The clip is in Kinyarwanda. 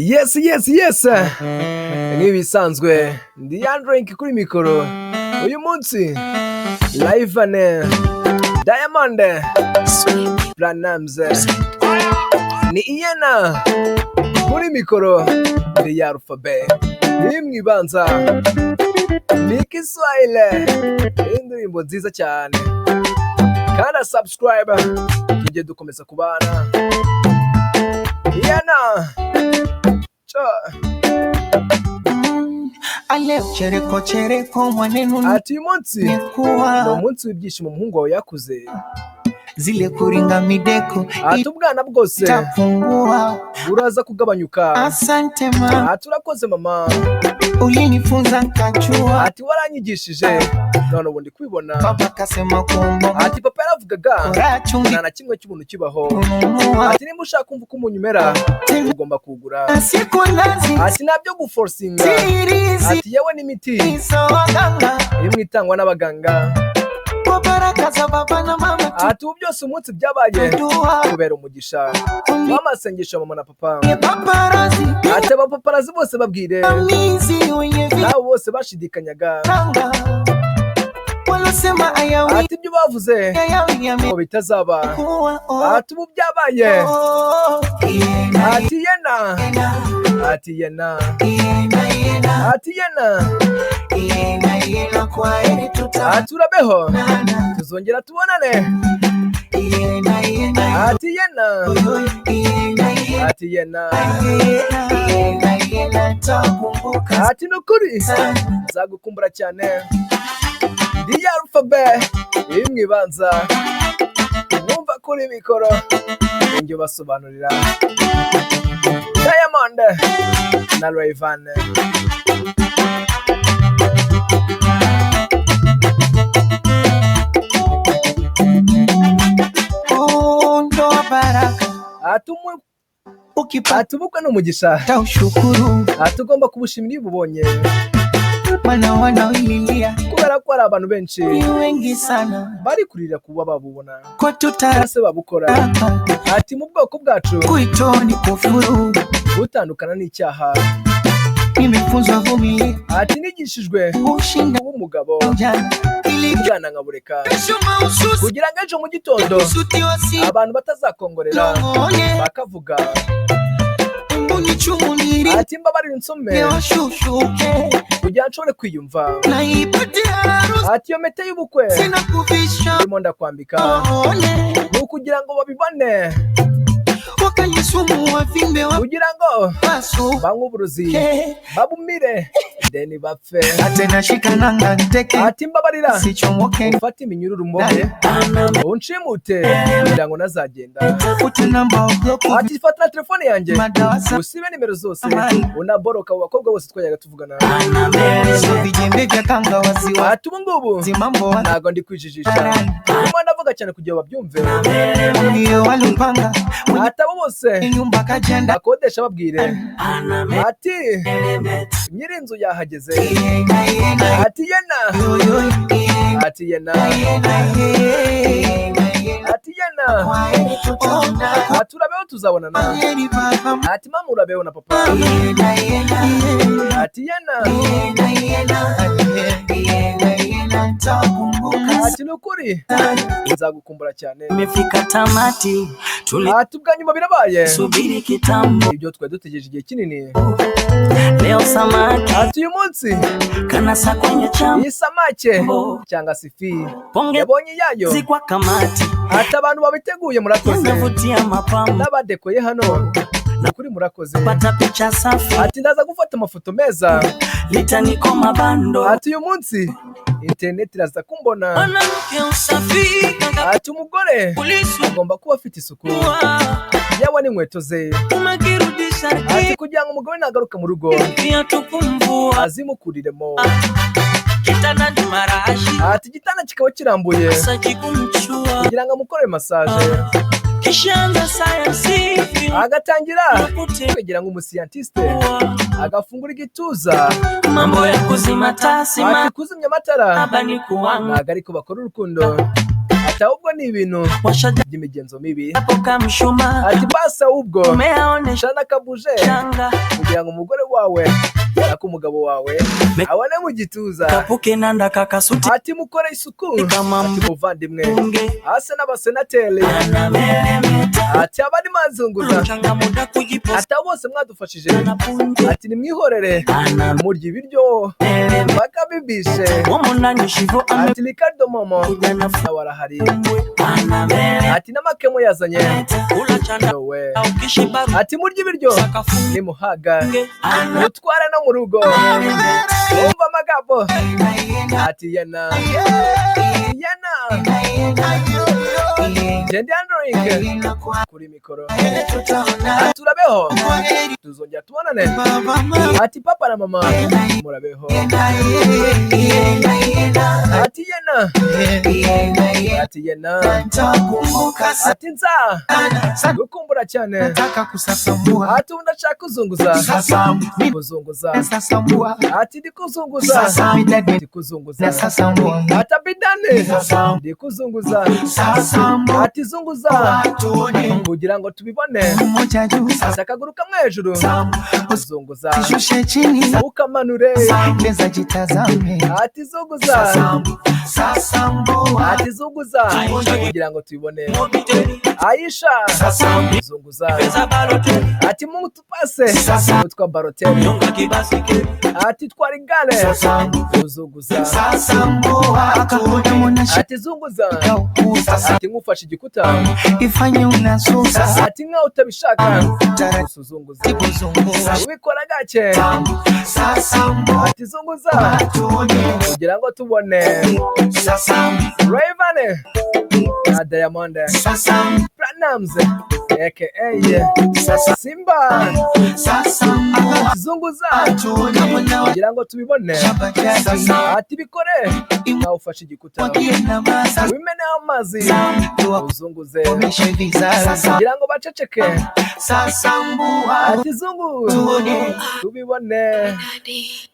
Yes, nk'ibisanzwe ndi Yandrink kuri mikoro. Uyu munsi Rayvanny, Diamond Platnumz ni Iyena muri mikoro, ni ya Alphabet nimwe ibanza ni Kiswahili, indirimbo nziza cyane. Kanda subscribe tujye dukomeza kubana. Iyena cha. Ale chereko chereko mwanenu. Ati uyu munsi ni nikuwa umunsi w'ibyishimo, umuhungu wawe yakuze. Zile kuringa mideko Ati ubwana bwose itapungua. buraza kugabanyuka. Asante ma. Ati urakoze mama. Ulinifunza nkajua. Ati waranyigishije, none ubu ndi kubibona. Baba kasema kumbo. Ati papa yaravugaga Chumvi. nta na kimwe cy'ubuntu kibaho. Kununua. Ati nimba ushaka kumva uko umunyu umera, ugomba kuwugura. Siku nazi. Ati ntabyo guforcinga. Sirizi. Ati yewe n'imiti Waganga. imwe itangwa n'abaganga. Kwa baraka za baba na mama. Ati ubu byose umunsi byabaye Dua. kubera umugisha w'amasengesho ya mama na papa. Paparazzi. Ati abapaparazzi bose babwire Mizi wenye nabo bose bashidikanyaga. vitanga walosema ayawi Ati ibyo bavuze ayawi ngo bitazaba, yamekuwa oh, ati ubu byabaye. Oh, yena. Ati yena. Yena. Ati yena. Yena yena. Ati yena. Yena yena, kwa heri. Ati urabeho. Tutaonana. Tuzongera tubonane. Yena yena. Ati yena. Yena yena. Ati yena. Yena yena, takumbuka Ati ni ukuri sana. Nzagukumbura cyane. Ndi ya Alphabet imwe ibanza mwumva kuri mikoro, ninjye ubasobanurira Diamond na Rayvanny. Oh, ndoa baraka. Ati Ukipata ati ubukwe ni umugisha. Ushukuru. Ati ugomba kubushimira iyo ububonye. Maana wanaoililia kubera ko hari abantu benshi ni wengi sana. bari kurira kuba babubona kwetu cyangwa se babukora. Taraka. Ati mu bwoko bwacu kuitoni kufuru. gutandukana n'icyaha. Nimefunzwa vumilia. Ati nigishijwe kushinda kuba umugabo, ujana ili ubwana nkabureka kesho mahususi kugira ngo ejo mu gitondo suti wasi abantu batazakongorera nongone bakavuga. Mbunichumuniri. Ati mbabarira unsome washushuke kugira ngo nshobore kwiyumva. Naipate harusi. Ati iyo mpete y'ubukwe sina kuvisha ndimo ndakwambika one ni ukugira ngo babibone, wakanyisumu wavimbe kugira ngo wapasuke banywe uburozi babumire deni bapfe. Atenashika nanga nteke. Ati mbabarira sichomoke ufate iminyururu mbohe unshimute kugira ngo ntazagenda. Ute namba obloku. Ati fata na telefone yanjye madawasa usibe nimero zose unaboroka abo bakobwa bose twajyaga tuvugana. Vijembe vya kanga waziwa Ati ubu ngubu zimambo ntabwo ndi kwijijisha, ndimo ndavuga cyane kugira ngo babyumve. Ndio walupanga mwenye Ati abo bose nyumba kajenda. bakodesha babwire, ati nyir'inzu yahageze. Yena yena. Ati yena. Yoyo yena. Ati yena. Yena yena yena. Ati yena. Kwa heri tutaonana. Ati urabeho, tuzabonana. Heri baba. Ati mama urabeho na papa. Yena yena. Ati yena. Yena yena yena yena, nitakumbuka Ati ni ukuri sana. nzagukumbura cyane. Imefika tamati, Ati ubwa nyuma birabaye tulisubiri kitambo, ibyo twari dutegereje igihe kinini. Leo samaki Ati uyu munsi kanasa kwenye chambo, iyi samake cyangwa se ifi pongezi yabonye iyayo. kwa kamati, Ati abantu babiteguye murakoze, yanavutia mapambo, n'abadekoye hano ni ukuri murakoze. Pata picha safi, Ati ndaza gufata amafoto meza. Litaniko mabando, Ati uyu munsi interineti iraza kumbona. Mwanamke usafi, Ati umugore kulisua, agomba kuba afite isuku yewe n'inkweto ze. Umekirudisha Ati kugira ngo umugore nagaruka mu rugo viatu kumvua, azimukuriremo. Kitandani marashi, Ati igitanda kikaba kirambuye saji kumchua, kugira ngo amukore massage. Kishaanza sayansi, Agatangira kuteua kugira ngo umuscientiste agafungura igituza. Mambo ya kuzima taa sima Ati kuzimya amatara haba ni kuwanga ntabwo ariko bakora urukundo, ati ahubwo ni ni ibintu Washa by'imigenzo mibi. Japo kamshumaa, Ati basi ahubwo umeaonesha shana akabuje shanga kugira ngo umugore wawe ariko umugabo wawe abone mu gituza. Kapuke nanda kakasuti Ati mukore isuku. Kama Ati muvandimwe mbunge asa n'abasenateri. Anameremeta Ati abari mazunguza. Changa muda kujiposa Ati abo bose mwadufashije. Na punje Ati nimwihorere murya ibiryo Anameremeta bakabibishe. Umunani shivo Ati Ricardo Momo amekuja na nawe arahari. fumbwe Anameremeta Ati n'amakemo yazanye Kula chanda yowe. ukishiba Ati murya ibiryo sakafunge nimuhaga mutware no mu rugo. Wumva amagambo. Ati yena yena Jendi Android kuri mikoro. Ati urabeho, tuzongera tubonane. Ati papa na mama murabeho. Ati yena, ati yena. Ati nza gukumbura cyane. Nataka kusasambua. Ati ubu ndashaka kuzunguza Sasambua. kuzunguza. Sasambua. Ati ndi kuzunguza, Sasambua. ndi kuzunguza. Sasambua. Ati abidane ndi kuzunguza. Sasambua. Ati zunguza Tuone kugira ngo tubibone. mmoja juu. Ati akaguru kamwe hejuru zunguza, Shushe chini. ukamanure. Meza jitazame. Ati zunguza, Sasambua. ati zunguza kugira ngo tubibone. Aisha zunguza. Pesa balotelli Ati Mungu tupase utwa Baroteli. Nyonga kibasikeli Ati twara igare uzunguza. Sasambua. Tuone mwana Ati zunguza. shika ukuta. Ati nkufashe igikuta. Ifanye unasusa. Ati nkaho utabishaka Taratibu usuzunguza zungusha. ubikora gake. Sasambua. Ati zunguza Tuone. kugira ngo tubone. Sasambua. Rayvanny na Diamond Sasambua. Platnumz aka Simba. Sasambua. Zunguza Tuone mwana kugira ngo tubibone. Shabajaji. Ati bikore nawe ufashe igikuta Wakienda masa. wimeneho amazi uzunguze Tuwakomeshe vizazi. kugira ngo baceceke. Sasambua. Ati zungu Tuone. tubibone. Daddy.